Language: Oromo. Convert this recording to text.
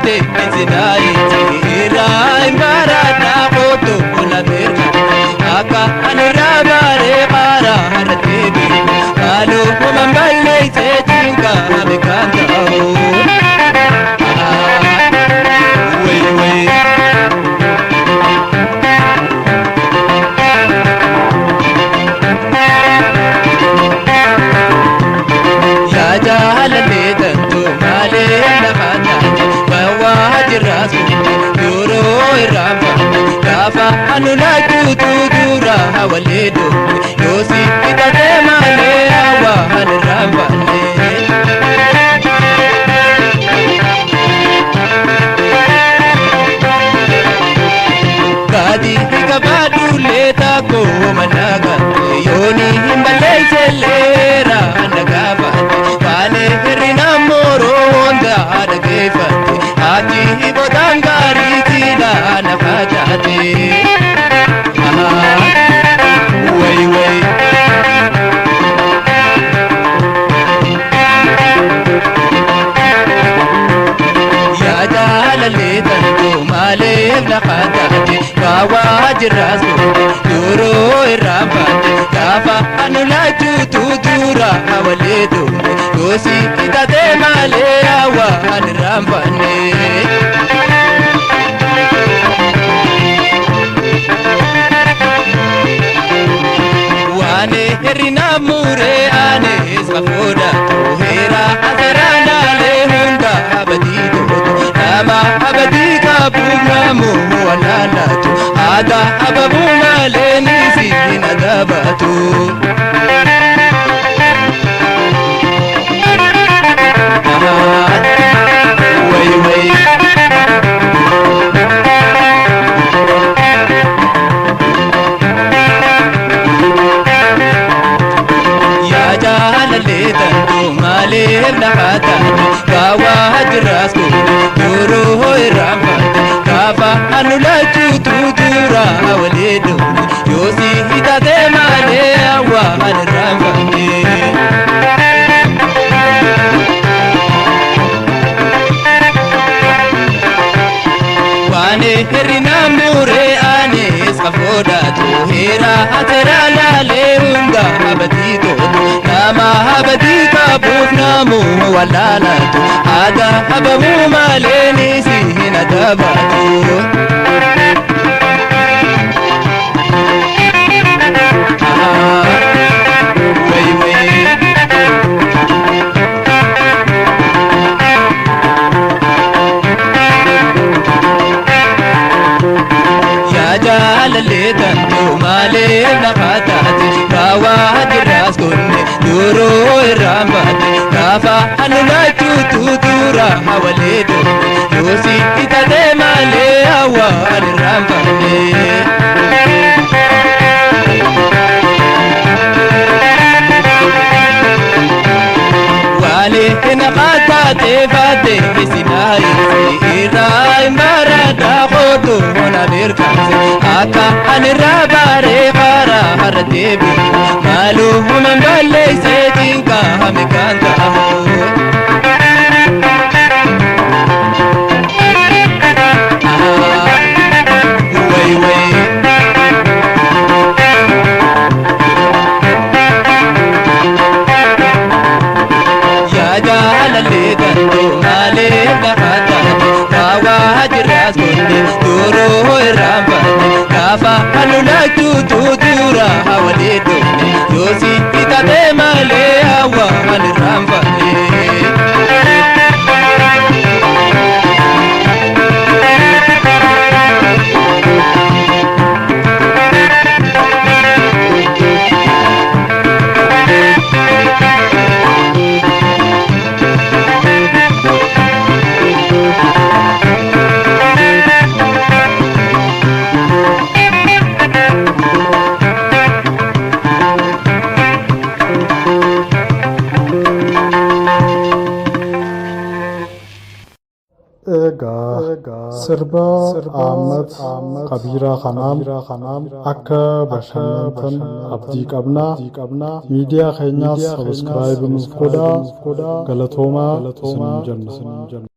faatte isinaayitti irraa hin baradhaa kootu na beekamte akka ani irraa baaree qaaraa har'a deebi'u maaloo homan balleessee cinqaa beekan ta'u. Wayii wayii. Yaa jaalallee tantu malee lafa taate bawaa jirraas kutte yeroo irraan faate gaafa anu laachuutu dura hawwalee doonne yoosi hidhatee malee hawaa an irraan faanne. Gaadhi gabaadhuulee taakoo mana gaante yooni hin balleesselleera na gaafate waanee hir'ina mooroo wanta dhageeffate achi boodaan gaarii siidhaa na facaate. Wayi wayi. Yaa jaalallee tantu maaliif lafa taate baawaa jirraas goote yeroo irraan baate gaafa anu laachuutu dura hawalee doone yoosi hidhatee malee hawaa an irraan baanne. Waane hir'ina muree anis kafoodhatu heera aseeraan hunda abadii dootu nama abadii qabuuf namu walaalaatu aadaa ababuu malee nisi hin adabatu. Wayi wayi. Yaa jaalallee tantu maaliif lafa taate gaawaa jirraas goone yeroo irraan faate gaafa anu laachuutu dura hawalee doone yoosi hidhatee malee hawaa an irraan faane. Waane hir'ina muree anis kafoodhatu heera aseera laalee hunda abadii tootu nama abadii qabuuf namu wallaalatu aadaa ababuu malee nisi hin adabatu. Wayi wayi. Yaa jaalallee tantu maaliif lafa taate baawaa jirraas gonne yeroo irraan baate gaafa anu laachuutu dura hawalee doonne yoosi hidhatee malee hawaa an irraan baanne. Waane hin qaataatee faatte isinaayitti irraa hin baradhaa kootu na beerkaase akka ani irraa baaree qaaraa har'a deebi'u maaloo homan balleessee cinqaa hame kan ta'amu. Wayi wayi. Yaa jaalallee tantu maaliif lafa taate baawaa jirraas gonne yeroo irraan baate gaafa anu laachuutu dura hawalee doonne yoosi hidhatee malee hawaa an irraan baanne. Egaa sirba Ahmad Kabiiraa kanaan akka bashannantan abdii qabnaa. Miidiyaa keenyaas sabiskiraayib nuuf godhaa. Galatoomaa isiniin jenna.